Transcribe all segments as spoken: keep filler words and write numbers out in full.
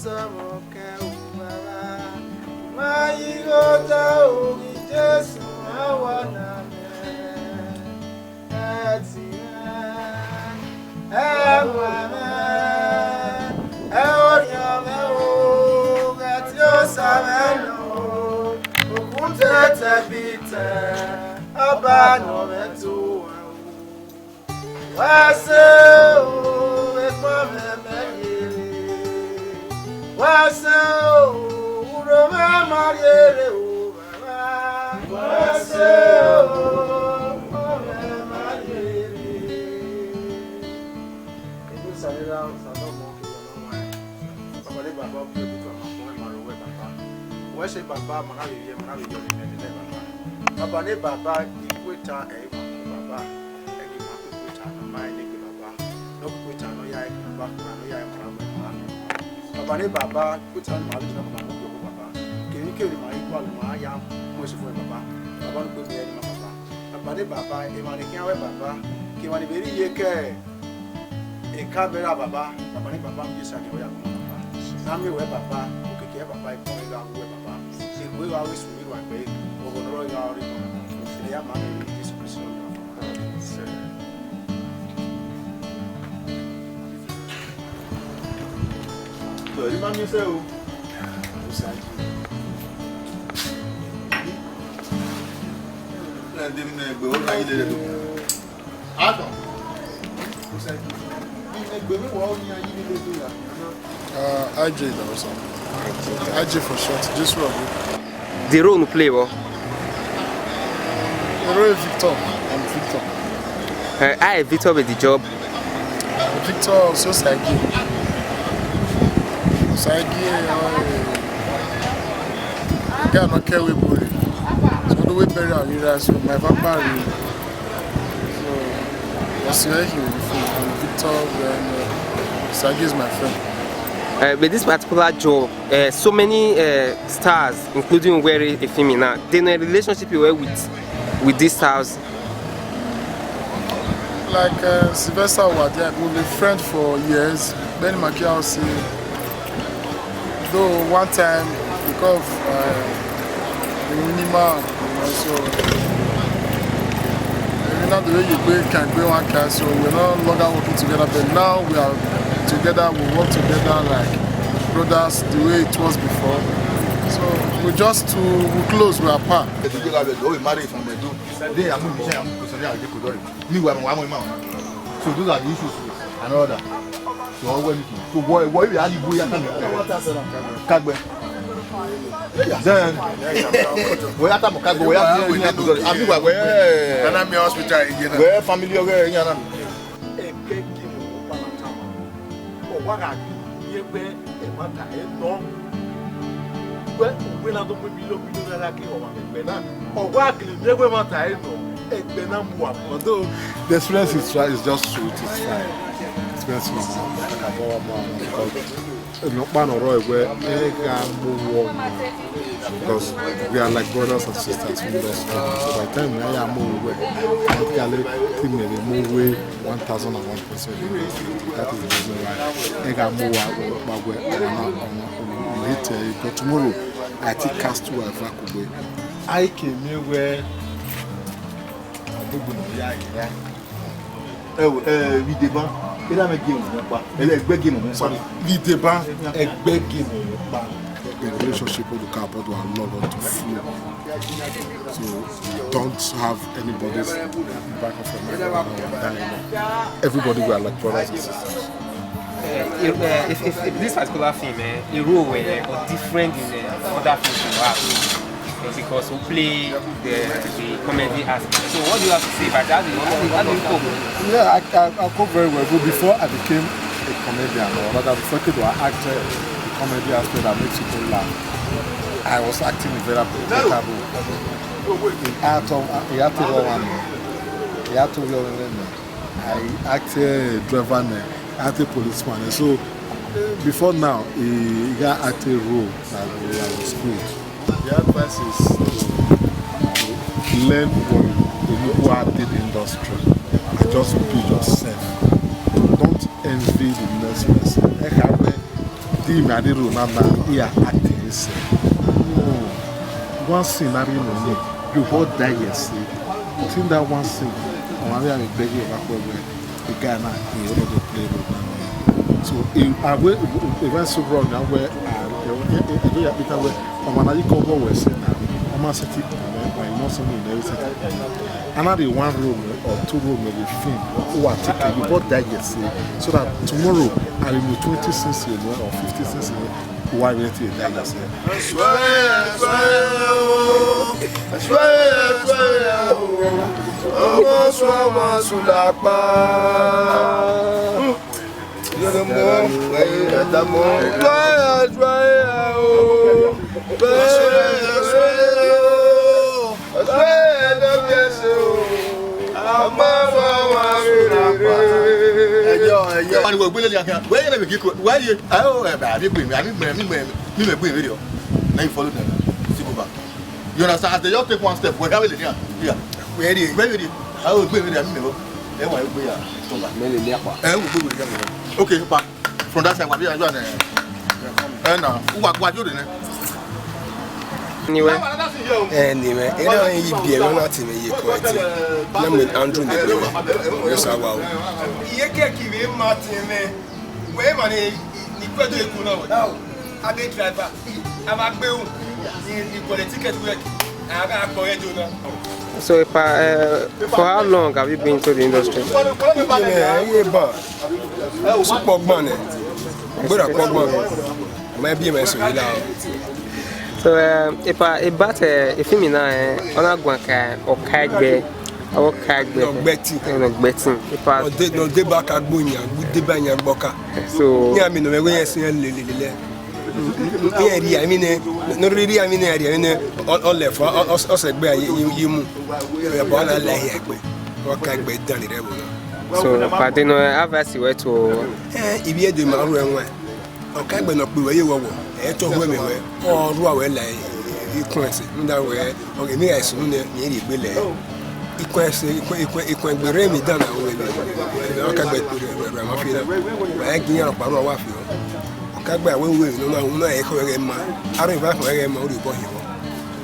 Sọvbọ kẹ u, Baba, ma yi ighẹ odaro ghi Jesu, a wa na mẹ. Ẹtin mwẹ, ẹwaẹn mwẹ, ẹrriọ mwẹ o, ghẹ tie Osa mwẹ nọ o, okunte tẹbitẹ, Ọba nọ mwẹ to uwa o. Wa sẹ o, egbọn mwẹ mẹ yere. Wa sẹ o, urho mwẹ ma yere o, Baba. Wa sẹ o, egbọn mwẹ ma yere. Ebu sa ne ra sa nọ mọ ke yọ nọ wa. Baba ne Baba, ọ bu ẹbu to ma fọn ma ro wẹ Baba. Wẹ sẹ Baba, ma na vbe viẹ, ma na vbe yọ ne mẹ nẹ Baba. Baba ne Baba, ikueta ẹ i ma khin Baba. Ẹ ghi ma khin ikueta ne ọ ma rẹn ne egbe Baba. Ne ọ khin ikueta ne ọ ya ẹre Baba, ne ọ ya ẹre ma ra wẹ Baba. Baba ne Baba, ikueta ne ma vbe na Baba, ma gbe ọghe Baba. Kevbe kevbe ne ma i gualọ ma ya mu ẹse fo Baba. Baba ne ukpe miẹn ẹre ma Baba. Baba ne Baba, emwa ne khian wẹ Baba, ke emwa ni vbe rhie iyeke. Eka vbe ra Baba, Baba ne Baba, miẹn sẹ a gie wẹ ya gun Baba. Na miẹn wẹ Baba, okiekie Baba, ikun gha wu wẹ Baba. Egbe gha ru esu vbe rua egbe, ọghọ ne ọ rrọọ gha rre Baba. Ẹ ya ma mwẹ vbe Jesu Kristi nọ. Tọ, ẹ ma miẹn sẹ o. Osa yi. Ẹ, de mi nẹ egbe, ọ na yi lele do. Adọ. Osa yi. Mi nẹ egbe, mi wọ ọ ni a yi lele do ya. Uh, I J, that was all. I J for short. Jesu Abu. The role you play, what? The role is Victor. I'm Victor. Uh, I Victor with the job. Victor Ososagi. Osagi, uh, guy no care we body. So the way bury am, you know, so my papa, so, Ososagi, and Victor, and, uh, Osagi is my friend. Uh, with this particular job, uh, so many, uh, stars, including Owerri Efimi now, they know relationship you were with, with these stars. Like, uh, Sylvester Wadiag, we've been friends for years. Benny Makiao say, though one time, because of, uh, the minimal, you know, so, you know, the way you play can play one kind, so we're no longer working together, but now we are together, we work together like brothers the way it was before. So we just too, we close, we are par. They marry from Edo. They are moving, they are moving, they are moving. Meanwhile, I'm, I'm, I'm. So those are the issues and all that. So what we need to, so what, what if you had to go, you can't Kagbe. Then, we have to Kagbe, we have to, we have to go. I mean, where, where, Anami Hospital, you know. Where family, where, you know. Ẹgbẹ gie mwẹ ọkpa na tama. Ọ wa gha ghi ye wẹ ẹmwata ẹnọ. Wẹ uwẹ na do mu million million naira ke ọmwa vbe ẹgbẹ na. Ọ wa gele miẹn wẹ ẹmwata ẹnọ, ẹgbẹ na mu uwa. Although the experience is, is just sweet, it's fine. Experience is like a power man. Nọkpa nọ rrọọ wẹ ẹ gha mu uwu ọmwa, because we are like brothers and sisters from the hospital. So by the time we are more aware, automatically, team may be more way one thousand and one percent. That is the reason why ẹ gha mu uwu ọmwa, ọmwa, ọmwa, ọmwa, ọmwa, but tomorrow, I think cast two and Fakugbe. I came here where Ẹ wo, ẹ, vbe Ideba, erha mwẹ gie mwẹ ọkpa, ẹ, ẹgbẹ gie mwẹ ọkpa. Sorry, vbe Ideba, ẹgbẹ gie mwẹ ọkpa. The relationship with the car body are not to flow. So don't have anybody's back of your mind. Everybody, we are like brothers and sisters. Uh, if, if, if this particular film, eh, a role where, uh, different in, uh, other films you have, uh, because we play the, the comedy aspect. So what do you have to say about that? How do you, how do you cope? Yeah, I, I, I cope very well. But before I became a comedian, or rather before I acted the comedy aspect that makes people laugh, I was acting in very predictable. In Ato, Ato One, Ato One. I acted driver nẹ, I acted policeman nẹ. So, eh, before now, I, I acted role that was good. The advice is to learn what you, the people who are in the industry, and just be yourself. Don't envy the next person. Ẹ kha wẹ, Imẹ a rhirhi na na, I a act ẹse. No. One scene na rhie nọ ni, you both die ẹse. Till that one scene, ọmwa vbe a vbe beg you ọmwa kpọ wẹ, the guy na, he already play role na. So, I, I will, if I so wrong, I will, I, I, I, I, I, I, I, ọmwa na yi kọ ọghe wẹ ẹse na, ọmwa sẹtin, I know something, I know something. Another one role or two role may be film. Who are taking you both die ẹse, so that tomorrow I will do twenty scenes, you know, or fifty scenes, you know. Who are ready to die ẹse? Ẹ̀sùn ẹ̀, ẹ̀sùn ẹ̀ o, ẹ̀sùn ẹ̀, ẹ̀sùn ẹ̀ o, ọmọ sùn, ọmọ sùn lápá. Yọ̀dọ̀ mọ́, ẹ̀yìn ẹ̀dá mọ́. Ẹ̀sùn ẹ̀, ẹ̀sùn ẹ̀ o, ẹ̀sùn ẹ̀, ẹ̀sùn ẹ̀ o. Ẹjọ, ẹjọ. Wani wo gbele ni akan. Wẹ yẹrẹ mi kiko. Wẹ ye. Ayo, ẹ bẹ, a mi gbe mi, a mi gbe mi, mi gbe mi, mi gbe mi rẹ. Now you follow them. Still go back. You understand? As they just take one step, wẹ ga wele ni a. Yeah. Wẹ ye. Wẹ ye. Ayo, gbe mi rẹ, mi gbe. Ẹ wa gbe ya. Come back. Mẹ lele akwa. Ẹ wo gbe wele ya. Okay, pa. From that side, wa bi ya, you are there. Ẹ na, uwa, uwa, you there. Anyway. Ẹ ni mwẹ, ẹ na mwẹ yi biẹ mwẹ na te mwẹ ye kọ ẹtin. Na mwẹ Andrew ne mwẹ. Mwẹ sa wa o. Iye kẹki vbe ma te mwẹ. Wẹ ma ne ni kue do eku na wẹ. A be driver. A ma gbe u. Ni, ni kọlẹ ticket wẹ. A ga kpọ ẹjo na. So, Epa, uh, for how long have you been to the industry? Ẹ, iye ba. Sukpọ gban nẹ. Gbera kpọ gban. Mẹ bi mẹ so yi la o. So, um, Epa, about, uh, efimi na, eh, ọ na guan ka Ọkaegbe, Ọkaegbe. Nọgbẹtin. Nọgbẹtin. Epa. Nọde, nọde ba ka gbo yan, gbo de ba yan gbọka. So. Ni ami nọ mẹ wẹ yẹn si yan lelelele. Iran rhie emwi nẹ, ne ọ rhirhi rhie emwi nẹ, iran rhie emwi nẹ, ọ, ọ lẹ fua, ọ, ọ, ọ sẹ gbe a ye, ye, ye mu. Ẹ bọ na la hia egbe, Ọkaegbe dan ni rẹ vbo na. So, padi nọ, advice wẹ to. Ẹ, ivbi ẹdẹ ma ru ẹwaẹn. Ọkaegbe ne ọ kpe wẹ ye wọwọ, ẹ tọ wẹ mẹ wẹ, ọ rua wẹ la ikun ẹse, nda wẹ, ọ ghe emwi gha sunu nẹ, ne I rhie egbe lẹ. Ikun ẹse, ikun, ikun, ikun egbe rre emwi dan na wẹ, Ọkaegbe kpe wẹ, wẹ, wẹ ma fi na. Wẹ ẹ gi iran ọkpa rua wa fi. Ọkaegbe a wẹ wẹ ne ọ na, ọ na ekhọe ẹghẹ ma, aro eva ekhọe ẹghẹ ma, ọ rhie obọ hin vbọ.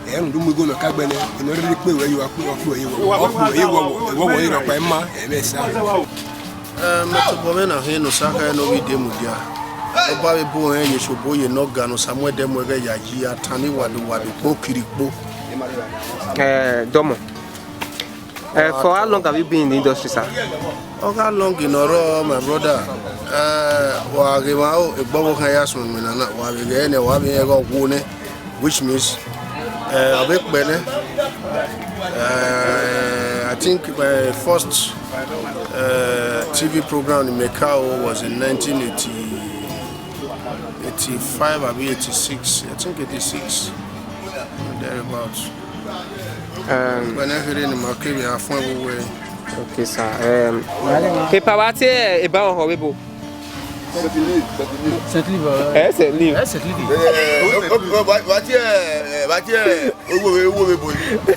Ẹ rhunmwuda igho ne Ọkaegbe nẹ, ne ọ rhirhi kpe wẹ ye, ọ kpe, ọ kpe wẹ ye wọwọ, ọ kpe wẹ ye wọwọ, wọwọ ye rhọkpa ima, ẹ mwẹ sa. Ẹ, mẹ tobọ mwẹ na hin ne Osa khẹ ne ovbi de mudia. Ọba vbe bu rẹn ye esi obo ye ne ọ ga ne Osa mu ẹdẹ mu ẹghẹ ya yi atan ni wadu wadu kpo kiri kpo. Ẹ, Dọmọ. Uh, for how long have you been in the industry, sir? Ọ gha long ne ọ rrọọ, my brother. Eh, wa ghe emwa ro, egbe ọvbokhan ya suẹn iwinna na, wa vbe ghee nẹ, wa vbe rẹn ighẹ ọ wo nẹ, which means, eh, ọ vbe kpẹ nẹ. Eh, I think my first, eh, T V program in Mecca was in nineteen eighty, eighty-five abi eighty-six, I think eighty-six, thereabout. Um, Wẹ ne kherhe ne ima kevbe a fuẹn vbe uwẹ. Okay, sir. Um, Epa, wa tie eba ọhọ vbe ebo? Saint Louis, Saint Louis. Saint Louis, uh, Eh, Saint Louis. Eh, Saint Louis. Eh, o, o, o, wa, wa tie, eh, wa tie, eh, owo, owo vbe ebo.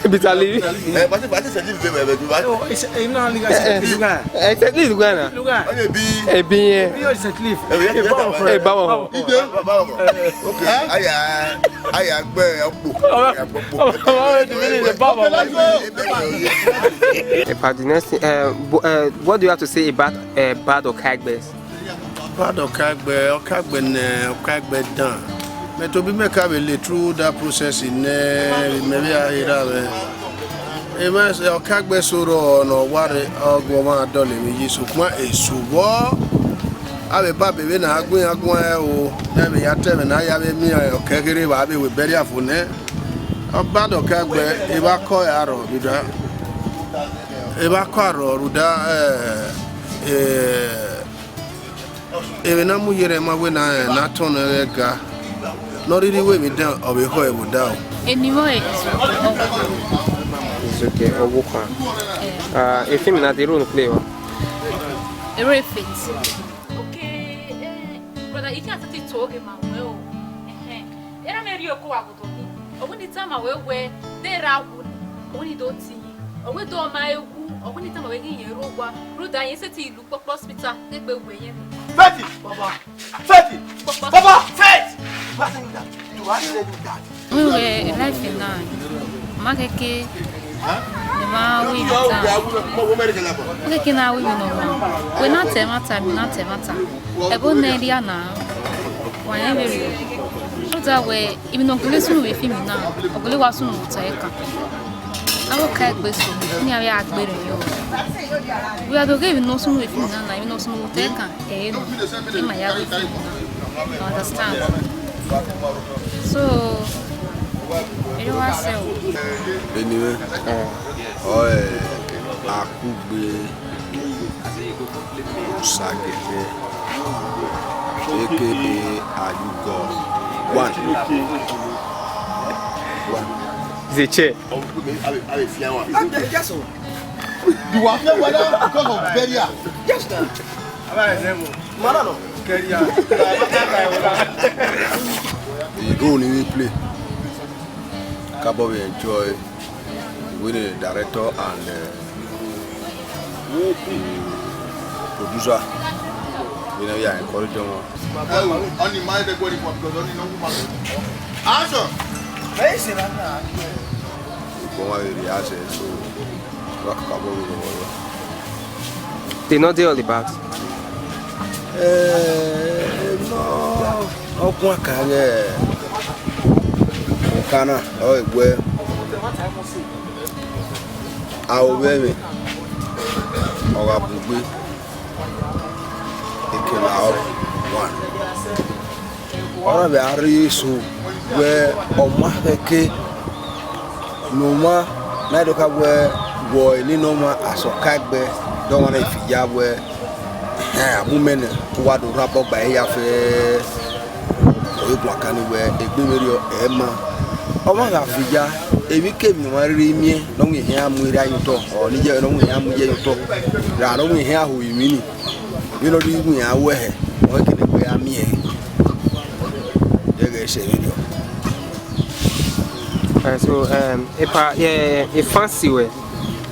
Bitter Leaf. Eh, wa tie, wa tie Saint Louis vbe, vbe, vbe, wa. Oh, it's, eh, no, it's Saint Louis, Ghana. Eh, Saint Louis, Ghana. Ghana. Wa tie ebi. Ebi yẹn. Ebi yẹn Saint Louis. Ebi yẹn Eba ọhọ. Eba ọhọ. Ide. Eba ọhọ. Okay. Aya, aya gbe ọkpo. Aya gbe ọkpo. Epa, the next thing, uh, bo-, uh, what do you have to say about, uh, bad Okagbes? Bad Okagbes, Okagbes nẹ, Okagbes dan. Mẹ tobọ mẹ ka vbe le through that process nẹ, mẹ vbe a hera vbe. Emwa Okagbes so rrọọ ne ọ wa rre, ọ gu ọmwa dọlọ emwi yi, sokpan eso vbọ. Avbe eba be vbe na gu iran guan ẹre o, ne a vbe ya ta ẹmwẹ ne a ya vbe miẹn ọkẹgherhe vbe avbe wẹ bẹrriafo nẹ. Ọ bad Okagbes, evba kọ ẹre arrọọ rhunmwuda, evba kọ arrọọ rhunmwuda, eh, eh, emwi ne a mu ye rẹn ma wẹ ne a, ne a tọn nẹ ẹghẹ ga, ne ọ rhirhi wẹ emwi dan, ọ vbe khọ ẹre vbe odaro. Eni vbọ ẹre? It's okay, ọvbokhan. Eh. Ah, e film na the role play wa? Ero efet. Okay, eh, brother, I can say to oge ma wẹ o. Ẹhẹn. Erha mwẹ rhie oko wa vbe odọ ni. Ọ wẹ ne I tama wẹ wẹ, de ra wu ni. Ọ wẹ ne I do ti yi. Ọ wẹ do ma egu. Ọ wẹ ne I tama wẹ ghi yẹn rre owa. Rhunmwuda yẹn sẹtin lu kpọkpọ hospital, te egbe wẹ yẹn. Fẹti! Baba! Fẹti! Kpọkpọ. Baba! Fẹti! Wẹ wẹ life na, ma keke ne ma wẹ ta. Ma keke na wẹ no ma. Wẹ na te ma ta, mi na te ma ta. Ebo ne ria na. Wa ye vbe rio. Oda wẹ, emwi ne ọ gele sunu vbe film na, ọ gele wa sunu vbe otọ ẹkan. Avbe oka egbe so, ne a vbe a gbe rre yọ. Wẹ a do ghe emwi ne ọ sunu vbe film na na, emwi ne ọ sunu vbe otọ ẹkan, ẹ i nọ, ima ya vbe film na. You understand? So, erriọ wa sẹ o. Eni mwẹ, ọ, ẹ, Akugbe Osagẹdẹ, A K A Ayugọ. One. One. Is a chair. You are not well because of burial. Yes, sir. Mana no. The role ni we play. Kabọ we enjoy. We the director and, uh, the producer. We know we are encouraging one. Action. Ugbẹn wa vbe rhie action, so, wa kakabọ vbe vbe. They know they all about. Eh, no, ọkun aka ghẹ ọkan na, ọ wẹ aro vbe ẹmwẹ, ọ gha bu gbe, ekela ọ wan. Ọ na vbe a rhie eso wẹ ọ ma khẹke ne ọmwa na do kha wẹ wọ eni ne ọmwa asọkaegbe, de ọmwa na fi ya wẹ, ẹhẹn, a mu mẹ nẹ, u wa do rhan obọ gba ehe ya fẹ, ọ i guan kan ni wẹ egbe vberriọ ẹ ma. Ọmwa gha fi ya, emwikemwi ne ọmwa rhirhi miẹn ne ọ winna ehẹn a mu erha ye otọ, ọ ne iye ne ọ winna ehẹn a mu iye ye otọ, ra ne ọ winna ehẹn a ho emwi ni. Vbene ọ rhirhi winna wẹ hẹ, ọ i kene wẹ a miẹn ẹre. Ẹghẹ sẹ vberriọ. Eh, so, um, epa, eh, e fancy wẹ,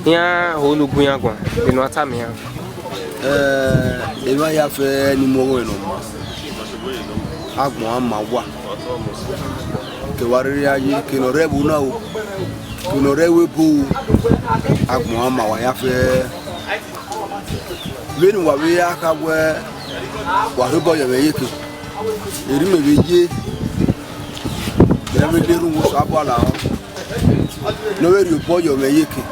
iran ho ne u gu iran guan, vbene a tama iran. Eh, emwa hia fẹ ni mu ọghọe ne ọ maa. Agbọn a ma wa. Ke wa rere a ye, ke ne ọ rre ẹvbo na o, ke ne ọ rre ẹvbo ebo o. Agbọn a ma wa hia fẹ. Vbene uwa vbe ya kha wẹ wa rhie obọ yọ mwẹ iyeke, erha imẹ vbe ye, mẹ vbe na erhunmwu Osanobua lahọ, ne ọ vbe rhie obọ yọ mwẹ iyeke,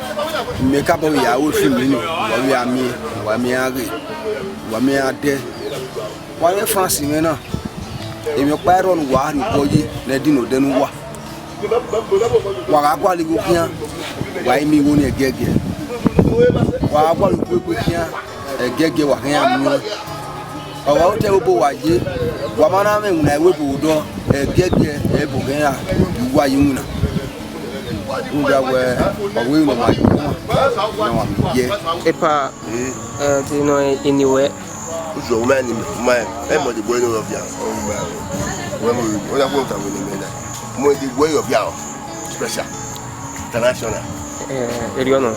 mẹ kabọ vbe ya ru efim nii, wa vbe a miẹn, wa miẹn iran ghe, wa miẹn iran dẹ. Wa mwẹ France mwẹ na, emwi ọkpa i rrọọ ne uwa rhie obọ ye ne ẹdin ne odẹ ne uwa. Wa gha gualọ igho khian, wa i miẹn igho ni ẹgiẹgiẹ. Wa gha gualọ ugbegbe khian, ẹgiẹgiẹ wa khian ya miẹn ọẹn. Ọ gha otọ ẹvbo obo wa ye, wa ma na mwẹ iwinna ẹvbo obo odọ, ẹgiẹgiẹ ẹvbo khian ya uwa ye iwinna. Rhunmwuda wẹ, ọ wẹ ne ọ ma ye ọmwa, ne ọ ma ye. Epa, eh, te nọ ini wẹ. Uzo ma ni ma, e mo de boy no via. Wẹ mo, o ya ko ta wẹ ni me na. Mo de boy yo via. Special. International. Eh, erriọ nọ.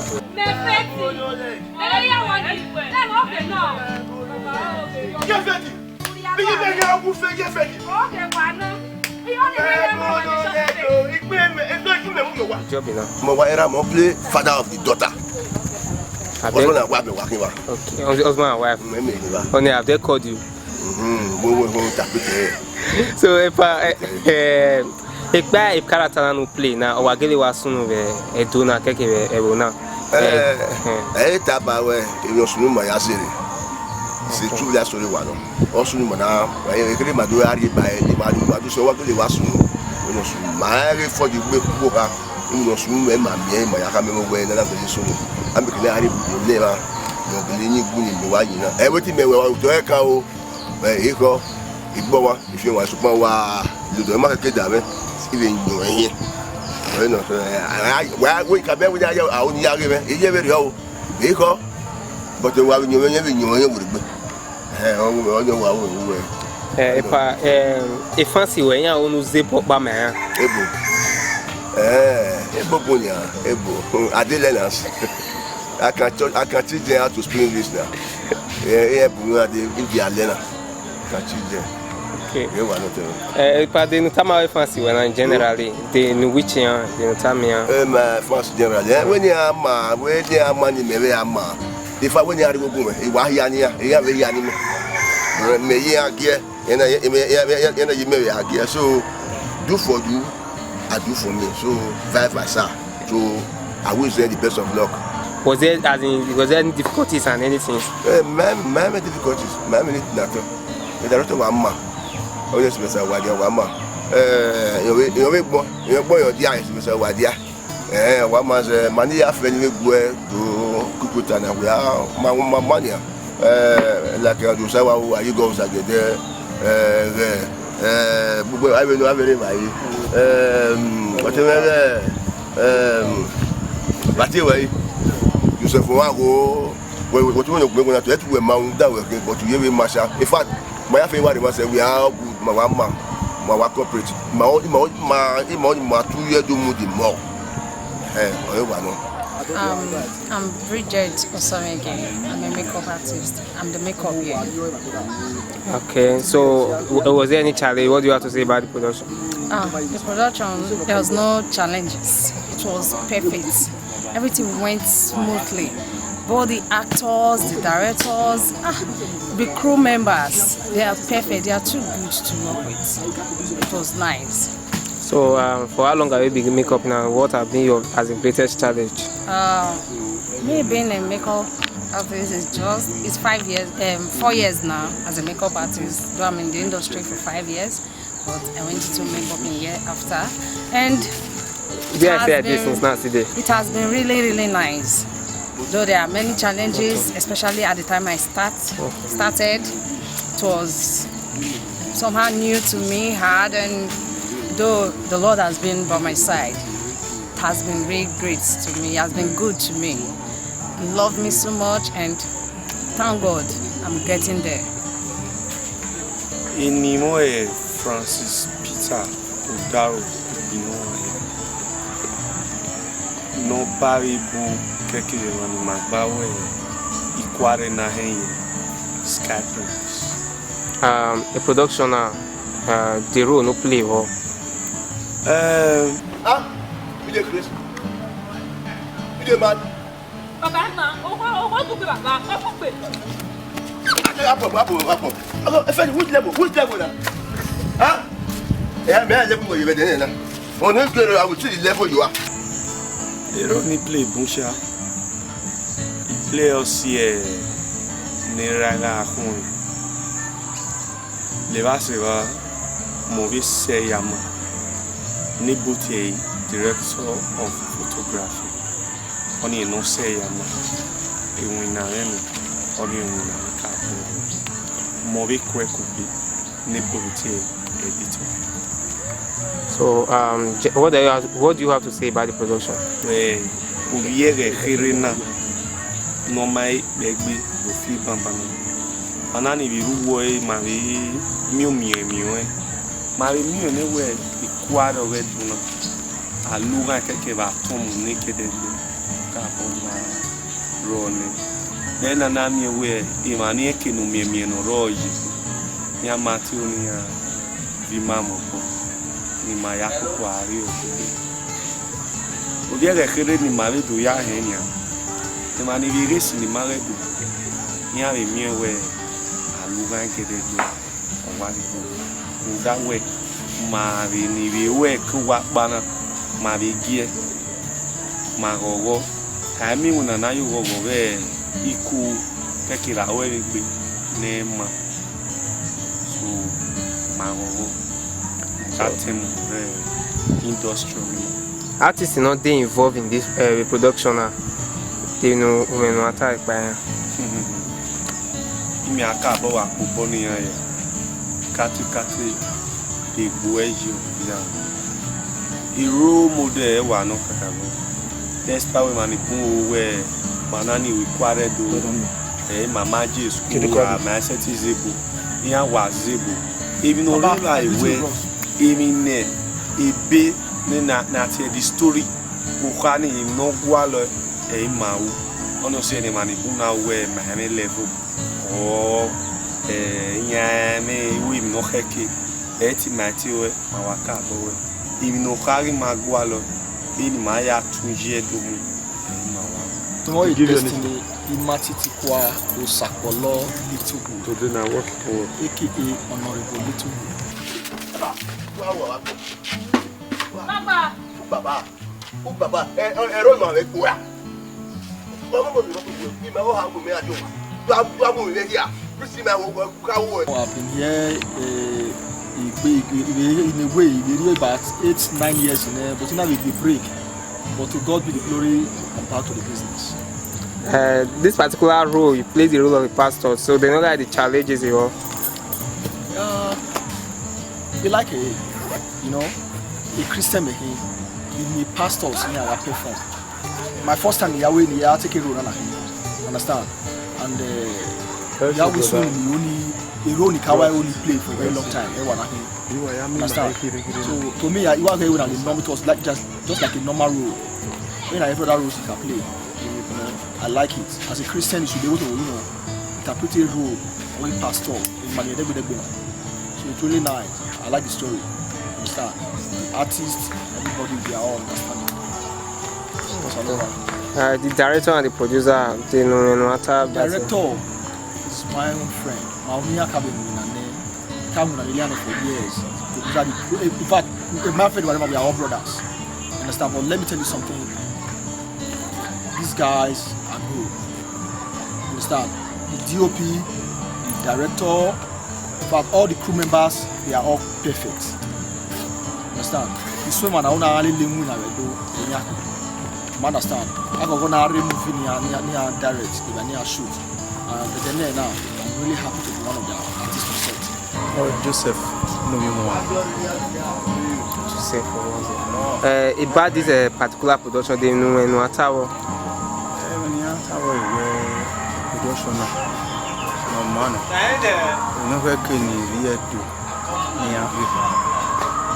Job na. Mo wa era mo play father of the daughter. Husband and wife wa khin wa. Okay, hus-, husband and wife. Me, me, me, wa. Only have they called you? Mm-hmm. Mo, mo, mo, ta pe ke. So, epa, eh, eh, ekpa, e character na ne u play na, ọ wa gele wa sunu vbe Ẹdo na, keke vbe ẹvbo na. Eh, eh, eh, taba wẹ, emwi ne ọ sunu ma ya zere. Se tu ya sori wa nọ. Ọ sunu ma na, eh, ekele ma do ya rhie ba, eh, ma do, ma do so wa gele wa sunu. Emwi ne ọ sunu ma, eh, ghe fọ yi gbe kugbo kha. Emwi ne ọ sunu mẹ ma miẹn, ma ya kha mẹ wẹ na na gele sunu. A mẹ kele a rhie bu ne ma, ne ọ gele yin gu ni mẹ wa yin na. Ẹ wẹ te mẹ wẹ, ọ tọ ẹ ka o. Ẹ, ekhọ, igbọwa, ifiọnwa, sokpan wa lodọ ma keke da mwẹ, I vbe yọn ẹyẹn. Ẹ nọ, ẹ, a, a, wa, wẹ ka bẹ wẹ ya, a, oni ya ghe mwẹ, eye vberriọ o. Ekhọ, but wa vbe yọn ẹyẹn, vbe yọn ẹyẹn vbe gbe. Ẹ, ọ, ọ, ọ, wa, wa, wa. Ẹ, epa, ẹ, e fancy wẹ, iran unu ze bọ kpa ma iran. Ebo. Ẹ, ebo bo nia, ebo. I dey learn am. I can teach, I can teach them how to speak English now. Yeah, yeah, but I dey, if they are learner, I can teach them. Okay. Ye wa no te. Eh, pa de nu tama we fans wẹ na generally, de nu which yan, de nu tama yan. Eh, my fans generally. Eh, when you are ma, when you are ma ni me we are ma. If I when you are go go, e wa hia ni ya, e ya we hia ni me. Me ye agie, e na ye me, e na ye me we agie. So do for you, I do for me. So vice versa. So I wish them the best of luck. Was there, as in, was there any difficulties and anything? Eh, my, my, my difficulties, my, my nothing. The director wa ma. Oh yes, Mister Wadia wa ma. Eh, yo we, yo we gbọ, yo gbọ yo dia, yes, Mister Wadia. Eh, wa ma ze, ma ni ya fe ni we gue do kukuta na we a, ma, ma, ma ni a. Eh, like, uh, Josiah wa, wa, you go, Zagede, eh, eh, eh, gbogbo, I will know, I will know, eh, um, whatever, eh, um, but anyway, Joseph wa go, we, we, what you want to go to, we ma unda we, but you even masha. In fact, my friend, what he was say, we are good, my one man, my one corporate, my own, my own, my, my own, my two year do mu the more. Eh, oh, you know. Um, I'm Bridget Osomege. I'm a makeup artist. I'm the makeup here. Okay, so w-, was there any challenge? What do you have to say about the production? Ah, the production, there was no challenges. It was perfect. Everything went smoothly. Both the actors, the directors, ah, the crew members, they are perfect. They are too good to work with. It was nice. So, um, for how long have you been in makeup now? What have been your, as a greatest challenge? Uh, me being a makeup artist is just, it's five years, um, four years now as a makeup artist. Though I'm in the industry for five years, but I went into makeup a year after. And it Yeah, I has say I did been, since now today. It has been really, really nice. Though there are many challenges, especially at the time I start, started, it was somehow new to me, hard, and though the Lord has been by my side, it has been really great to me. He has been good to me. He loved me so much, and thank God I'm getting there. Eni mwẹ Francis Peter Odaro, eni mwẹ ne ọ ba vbe bu kẹkẹ emwa ne ima gba wẹ ikuarre na hẹn ye Sky Prince. Um, a production na, uh, the role no play vbọ. Um, Ah, you dey crazy? You dey mad? Baba, ma, owo, owo dugbe baba, owo gbe. Happen, happen, happen. Oh, if any, which level? Which level now? Huh? Yeah, man, level where you were there now. On this girl, I will see the level you are. Ero ni play bun sha. I play us here. Ne ra gha khun. Levba sevba, mẹ ovbi Seyama, ne Ebotie, director of photography. Ọnii ne ọ sẹ ya ma, iwinna mwẹ nọ, ọnii iwinna mwẹ ka bọ. Mẹ ovbi Ekuekugbe, ne Ebotie editor. So, um, Je-, what do you have, what do you have to say about the production? Eh, ovbi ẹghẹ kherhe na, ne ọ ma kpẹ egbe vbe ofi banbanna. Ọna ni vbe rre uwu ẹre, ma vbe miẹn umiẹn miẹn ọnrẹn. Ma vbe miẹn nẹ wẹ ikuarre ọghe Ẹdo na, alughan kẹkẹ vbe atọn mu ne kedegbe, ka bọ ma rrọọ nẹ. Vbe na na miẹn wẹ emwa ni eke ne umiẹnmiẹn ne ọ rrọọ yi, iran ma tie unu iran viọ ima mu obọ, ne ima ya koko a rrie ọghe. Ovbi ẹghẹ kherhe ne ima vbe do ya hẹn nian, emwa ni vbe ghe sinima ghẹ do, iran vbe miẹn wẹ alughan gẹdẹgbẹ, ọ wa rhie igho. Rhunmwuda wẹ, ma vbe ni vbe ru ẹko owa kpa na, ma vbe giẹ, ma ghọghọ. A i miẹn iwinna ne a ya oghọghọ vbe iku, kẹkẹ ra ru ẹre egbe ne ẹ ma. So, ma ghọghọ. Ka tẹn mu vbe industry ọnii. Artist ne ọ dey involve in this, eh, production na, de unu mwẹ ne a ta kpa iran? Imẹ a ka bọ wa kpobọ ne iran ya. Katikati, egbe ẹre yi ya. I role model ẹre wa nọ kakabọ. Despite wẹ emwa ni bun ro wẹ, ma na ni ru ikuarre do, ẹ, ma ma je school, a ma sẹtin zẹ ebo, iran wa zẹ ebo. Emwi ne ọ rre evbare wẹ, emwi ne ebe ne na, na tie the story, okha ni emwi ne ọ gualọ, ẹ, ima ru. Ọnii ọ sẹ ne emwa ni bun na wẹ, ma hẹ mwẹ level, ọ, ẹ, iran mwẹ iru emwi ne ọ khẹke. Ẹ te ma te ruẹ, ma wa ka bọ ruẹ. Emwi ne ọ kha ghi ma gualọ, vbene ima ya tun ye do mu, ẹ i ma wa. Tọmọ ye Destiny, ima titi kua Osakpọlọ Little Good. Today na work for work. A K A Honorable Little Good. Baba. Baba. Ó bàbá, ẹ, ẹ, ẹ rọ ìmọ̀ rẹ gbòòrà. Ọmọ mi lọ gbogbo ìmọ̀ ọ̀hà wò mí àjọ wa. Dua, dua wò mí lẹ́yà. Bí sì máa wọ, wọ, ká wọ ẹ. I've been here, uh, Igbe, Igbe, Igbe, in a way, Igbe really about eight, nine years in there, but now we dey break. But to God be the glory, I'm back to the business. Uh, this particular role, you play the role of a pastor, so they know, like, the challenges involved. Uh, they like a, you know, a Christian, a, a pastor, so yeah, I perform. My first time, Yahweh, I take a role, and I understand. And, uh, Yahweh soon, he only, a role he can only play for a very long time. Ẹ wà náà. Understand? So to me, I, it was a normal, it was like just, just like a normal role. When I every other roles you can play, you know, I like it. As a Christian, you should be able to, you know, interpret a role or a pastor in Mali. So it's really nice. I like the story. Understand? The artists, everybody, they are all understanding. What's another one? Uh, the director and the producer, they know, you know, after that. Director is my own friend. My own, I can't be in there. Come on, I really know for years. Because I, in fact, my friend, whatever, we are all brothers. Understand? But let me tell you something. These guys are good. Understand? The D O P, the director, in fact, all the crew members, they are all perfect. Understand? The swimmer, I want to only leave when I do. Understand? I go go now, movie, near, near, near direct, near shoot. Uh, but then, now, I'm really happy to be one of the artists on set. Oh, Joseph, no, you know. Joseph, uh, about this, uh, particular production, they know, know what I want. Eh, when you have our production, no man. You know where can you hear to? Ni a,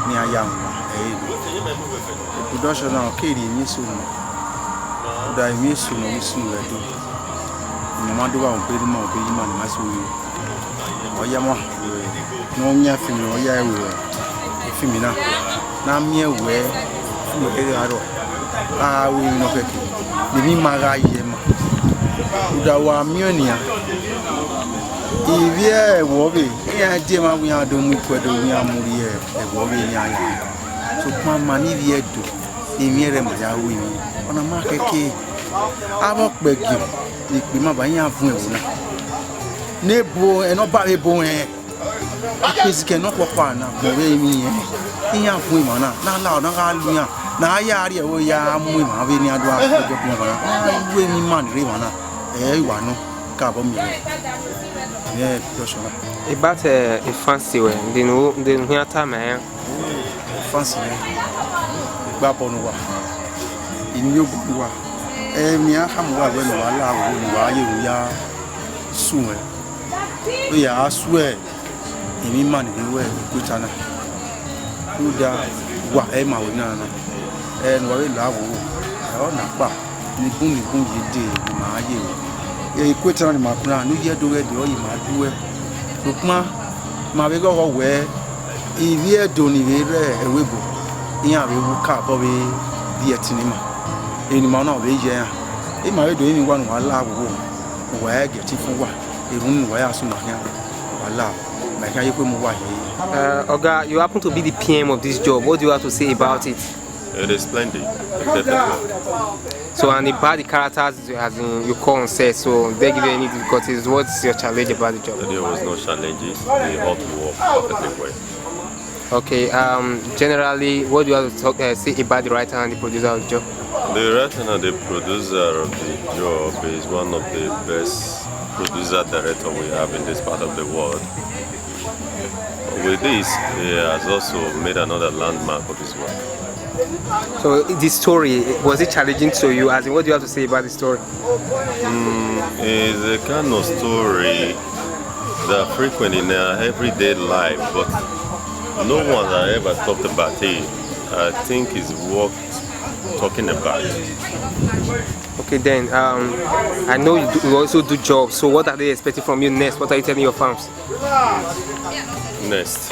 ni a ya mwa, eh, production na, ọ kere emwi eso nọ. Ọ da emwi eso nọ, vbe sunu vbe Ẹdo. Ne ọ ma do gha obọ erha ima, obọ erha ima ne ima so ru. Ọ ya mwa, ne ọ yan film, ọ ya ru film na. Ne a miẹn wẹẹ, film kegha rrọọ, a ru emwi nọ kẹkẹ, ne emwi ima gha ye ma. Rhunmwuda wa miẹn nian, ivbi ẹvbo ọvbehe, iran die emwa wẹ iran do mu ikuẹ do wẹ iran mu rhie ẹvbo ọvbehe iran ya. Sokpan ma ne ivbi Ẹdo, emwi ẹre ma ya ru emwi, ọna ma khẹke. Avbe ọkpẹgiọ ne ikpe ima ba iran vuọn ẹvbo na. Ne ebo, ẹnẹ ọba vbe ebo rẹn. Akpezikẹ ne ọ khuọkhua na agbọn vbe emwi rẹn, iran vuọn emwa na, ne a la, ọ na gha lu iran, ne a ya rrie ẹvbo ya mu emwa vbene iran do gha kpẹgiọ kpẹgiọ emwa na, a ru emwi ima ni rre emwa na, ẹ i wa nọ, ka vbọ miẹn rẹn. Rẹn production na. About, eh, e fans ruẹ, de ne u, de ne u khian tama iran? Fans mwẹ, egbe abọ ne uwa, iniobọ ne uwa, emwi a khama uwa wẹẹ ne uwa la aro ne uwa ye ru ya suẹn, ọ ya suẹ emwi ima ni vbe ru Equator na. Rhunmwuda uwa ẹ i ma wẹ emwi na na, ẹ ne uwa vbe la aro, ẹ ọ na kpa. Ni bun ni bun ye dee, ne ima ye ru. Equator na ni ima kuna, ne u ye do ghẹ dee, ọ ye ima duẹ. Sokpan, ma vbe ghọghọ wẹẹ, ivbi Ẹdo ni vbe rre ẹvbo ebo, iran vbe ru ka obọ vbe viẹ ẹtin ne ima. Emwi ne ima na ọ vbe ye iran. Ima vbe do emwi uwa ne uwa la vbe uwu, uwa i gie ẹtin fun uwa, erhunmwu ne uwa ya sunu khian, uwa la, ma khian ye ekhue mu uwa hie. Uh, Oga, you happen to be the P M of this job. What do you have to say about it? It is splendid, definitely. So, and about the characters, as in, you call on set, so they give you any difficulties? What's your challenge about the job? There was no challenges. We all work perfectly well. Okay, um, generally, what do you have to talk, uh, say about the writer and the producer of the job? The writer and the producer of the job is one of the best producer director we have in this part of the world. With this, he has also made another landmark of his work. So the story, was it challenging to you? As in, what do you have to say about the story? Mm, it's a kind of story that frequent in our everyday life, but no one has ever talked about it. I think it's worth talking about. Okay, then, um, I know you, do, you also do jobs. So what are they expecting from you next? What are you telling your fans? Next.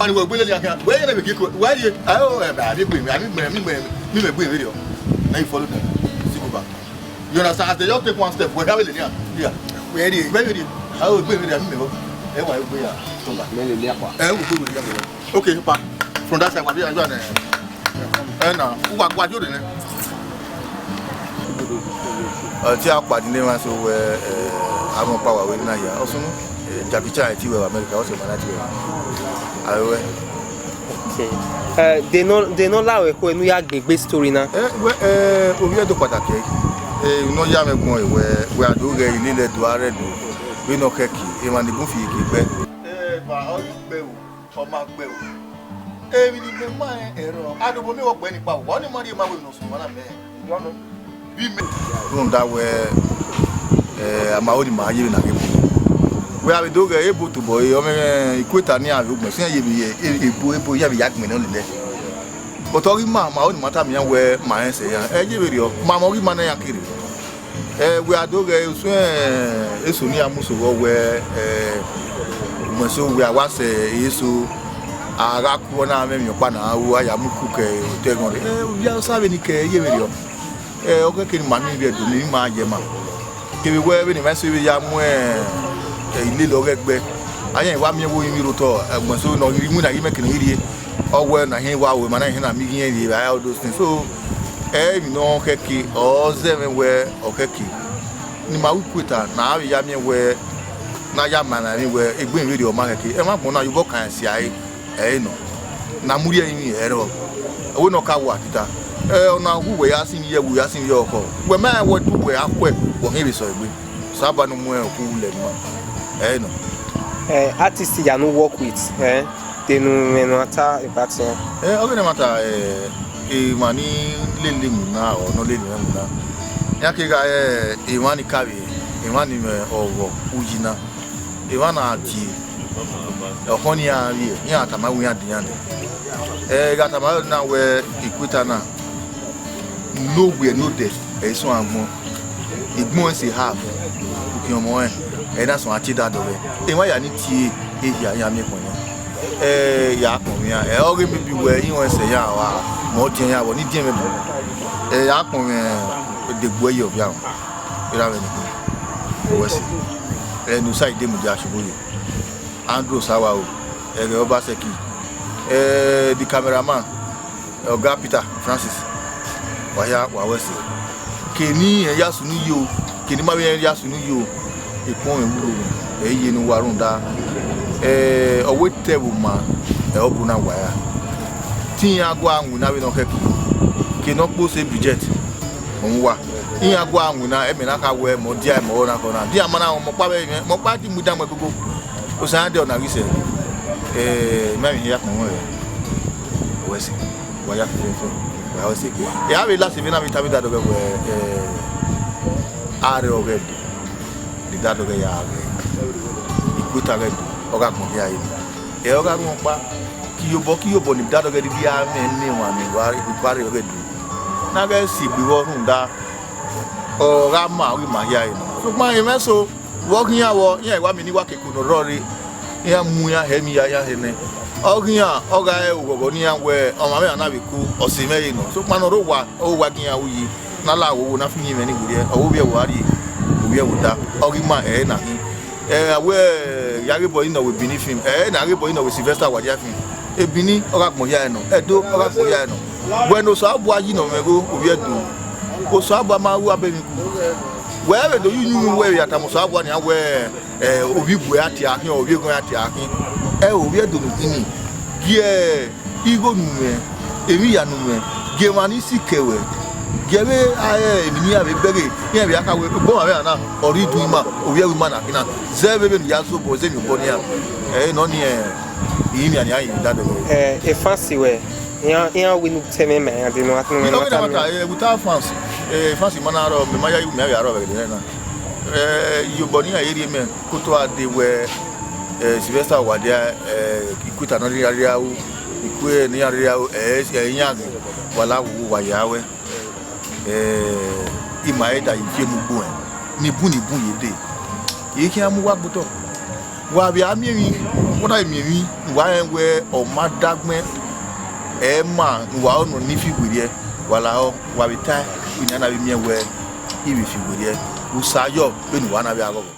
Ọni wẹ gbele ya kan. Wẹ yẹn vbe kiko. Wẹ ye, ayo, ẹ, a vbe gbe, a vbe gbe, a vbe gbe, a vbe gbe vberriọ. Now you follow them. Still go back. You understand? As they just take one step, wẹ gha vbe lele iran. Yeah. Wẹ rrie. Wẹ rrie. Ayo, gbe vberriọ, a vbe gbe vberriọ. Ẹ wa gbe ya. Stop back. Mẹ lele akwa. Ẹ, wẹ gbe vberriọ. Okay, pa. From that side, wa bi, ẹ na, uwa, wa di ore nẹ. Ọ te a kpa di ne emwa so wẹ, eh, avọn ọkpa wa wẹ na hia. Ọsunu, eh, Jackie Chan ti wẹ vbe America, ọ sẹ ma na ti wẹ. A wẹ. Okay. Eh, de nọ, de nọ la wẹ ko enu ya gbe gbe story na. Eh, wẹ, eh, ovbi ẹdo kpataki, eh, nọ ya mwẹ gbọn wẹ, wẹ a do ghẹ ilele do a rẹ do, vbene ọ khẹke, emwa ni gun fi eke gbẹ. Eh, va, ọ gbe o. Ọ ma gbe o. Emwi ne imẹ ma rẹn ẹrọ, a do bo miẹn vbe ọkpẹ ni kpa, ọ ni ma rhie ma wẹ ne ọ sunu na mẹ. Vbe imẹ. Rhunmwuda wẹ, eh, a ma ho ne ima ye vbene a ghe bu. Wẹ a vbe do ghẹ ebo tobọ re, ọ mwẹ equator ni a vbe ugbẹn, fian ye vbe ye, e-, ebo, ebo, iran vbe ya gbẹnnẹ lele. But ọ ghi ma, ma ho ne ima tama iran wẹ ma rẹn sẹ iran. Ẹ ye vberriọ, ma ma ọ ghi ma ne iran kere. Ẹ, wẹ a do ghẹ usun, ẹ, eso ne iran mu sẹ vbọ wẹ, ẹ, ugbẹn so wẹ a wa sẹ eso, a gha ku ọna mwẹ emwi ọkpa na ru, a ya mu ku ke otọ ẹghọn rre. Ẹ, ovbi Hausa vbene I kẹ ye vberriọ. Ẹ, ọ khẹke ne ima miẹn ivbi Ẹdo ne ima ye ma. Kevbe wẹ vbene ima eso vbe ya mu, ẹ, ẹ, ilele ọghẹ gbe, a yan wa miẹn vbe orinmwi rre otọ, ẹ, ugbẹn so ne ọ ghi rre iwinna ghi mẹ kene ọ ghi rrie. Ọ wẹ na hin wa ru emwa na hin na miẹn ighiẹn rrie vbe all those things. So, ẹ, emwi ne ọ khẹke, ọ zẹ mwẹ wẹ ọ khẹke. Ne ima ru equator, ne a vbe ya miẹn wẹ, ne a ya ma na emwi wẹ, egbe vberriọ ọ ma khẹke. Ẹmwẹ agbọn na ye obọ kan ẹsia ẹre, ẹ i nọ. Ne a mu rhie ẹrinmwi ẹre ọ. Wẹ ne ọ ka wa tita. Ẹ, ọna wu wẹ ya sinmwi ye, wẹ ya sinmwi ye ọkhọ. Wẹ ma rẹn wẹ du wẹ a khuẹ, wẹ ọ hin vbe sẹ egbe. Osanobua ne ọ mu okhu lẹ ne ima. Ẹ i nọ. Eh, artist ya nu work with, eh, de ne mwẹ ne a ta about iran. Eh, ọ ghi ne ma ta, eh, emwa ni lele mu na, ọ ne ọ lele mwẹ mu na. Iran kegha, eh, emwa ni kavbe, emwa ni mwẹ ọghọ uyi na. Emwa na tie, ọkhọ ne iran vbiẹ, iran tama wẹ iran dian nẹ. Eh, I gha tama na wẹ equator na, ne owiẹ ne odẹ, ẹ i suẹn agbọn. Egbọn ẹse half, ukiọmọ rẹn, ẹ i na suẹn tie da dọghẹ. Emwa ya ni tie ehia, iran miẹn kpọnmwẹ. Ẹ, ya kpọnmwẹ iran, ẹ, ọ ghe maybe wẹ iran ẹse ya wa, mẹ ọ diẹn ya vbọ, ni diẹn mwẹ bọ. Ẹ, ya kpọnmwẹ degbuẹ ye ọvia, erha mwẹ ni khin, wẹ sẹ. Ẹ, ne usa i de mudia shubu ye. Andrew Sawa o, ẹghẹ Obaseki, ẹ, the cameraman, Ọga Peter Francis, wa hia, wa wẹ ẹse. Kene irẹn ya sunu yo, kene ima vbe rẹn ya sunu yo, ekpọnmwẹ wurhu, ẹ i ye ne uwa rhunmwuda, ẹ, ọ wẹ te ẹvbo ma, ẹ, ọ bu na wa ra. Te iran gua winna vbene ọ khẹke, kene ọ kpo sẹ Bridget, ọ mu uwa. Iran gua winna, ẹmwẹ na kha wẹ, mẹ ọ dia, mẹ ọ na kọ na. Dia ma na, mẹ ọkpa vbe mwẹ, mẹ ọkpa di mu idan mu ẹgogo. Osa iran dia ọna ghi sẹ, ẹ, ma emwi hia kpọnmwẹ rẹ. Wẹ sẹ. Wa ya fẹfẹfẹ, wa ya sẹ ke. Ẹ, a vbe last vbe na vbe tama idadọghẹ wẹ, ẹ, a rre ọghẹ do, ne idadọghẹ ya ghẹ, equator ghẹ do, ọ gha gbọn hia ẹre. Ẹ, ọ gha rhunmwuda ọkpa, ke iyobọ ke iyobọ ne idadọghẹ rhirhi a mwẹ ne emwa ni wa, wa rre ọghẹ do. Ne a ghẹ si egbe vbọ rhunmwuda, ọ gha ma, ọ ghi ma hia ẹre nọ. Sokpan emwa eso, vbe ọ ghi iran vbọ, iran i wa miẹn ne I wa ke eko ne ọ rrọọ rre, iran mu iran hẹ emwi ya iran hẹ nẹ. Ọ ghi iran, ọ gha re oghọghọ ne iran wẹ, ọmwa mwẹ na vbe ku, ọ sẹ mwẹ re nọ. Sokpan ne ọ rre owa, ọ wa gie iran ru yi, ne a la wowo ne a fi uyinmwẹ ni werriẹ, ọ vbe ovbi ẹvbo a rrie, ovbi ẹvbo da, ọ ghi ma ẹre na khin. Ẹ, a wẹ, ya ghe bọ inọ wẹ Benin film, ẹre ne a ghe bọ inọ wẹ Sylvester Awadia film. Benin, ọ gha gbọn hia ẹre nọ, Ẹdo, ọ gha gbọn hia ẹre nọ. Wẹ ne Osanobua yi nọ mwẹ igho, ovbi Ẹdo. Osanobua ma ru abọ emwi ku. Wẹ vbe do ye uyinmwẹ wẹ vbe ya tama Osanobua nian wẹ, ẹ, ovbi igue a tie akhin, ovbi eghọn a tie akhin. Ẹ, ovbi Ẹdo ne u khin ni, gie igho ne u mwẹ, emwi hia ne u mwẹ, gie emwa ni sikẹ ruẹ, Gie vbe a, ẹ, eni ne iran vbe bẹghe, iran vbe a kha wẹ, obọ mwẹ vbe a na, ọ rhie idun ima, ovbi ẹvbo ima na khin na, zẹ vbe vbene u ya zobọ, zẹ emwi obọ ne iran. Ẹ, nọ ni, ẹ, iyinmwian ne iran ye dada vbe. Ẹ, e fans wẹ, iran, iran win u tẹ mwẹ ma iran dee ne a tunu. Iran win a ma ta, ẹ, without fans, ẹ, fans ma na rrọọ, mẹ ma ya yu, mẹ a vbe rrọọ vbe ẹghẹ na. Ẹ, iyobọ ne iran ye rhie mẹ, koto a de wẹ, ẹ, Sylvester Owadia, ẹ, ikue ta ne ọ rhirhi ru, ikue ne iran rhirhi ru, ẹ, ẹ, iran ghe, wa la wu, wa ya wẹ. Ẹ, ima ẹre da ye viọ emu gbe ẹn, ni bun ni bun ye dee. I khian mu uwa gbe otọ. Wa vbe a miẹn emwi, wa na vbe miẹn emwi, wa rẹn wẹ ọ ma dagbẹn, ẹ ma ne uwa nọ ni fi werriẹ, wa lahọ, wa vbe tae, ina na vbe miẹn wẹ I vbe fi werriẹ, usa yọ vbene uwa na vbe a ghọghọ.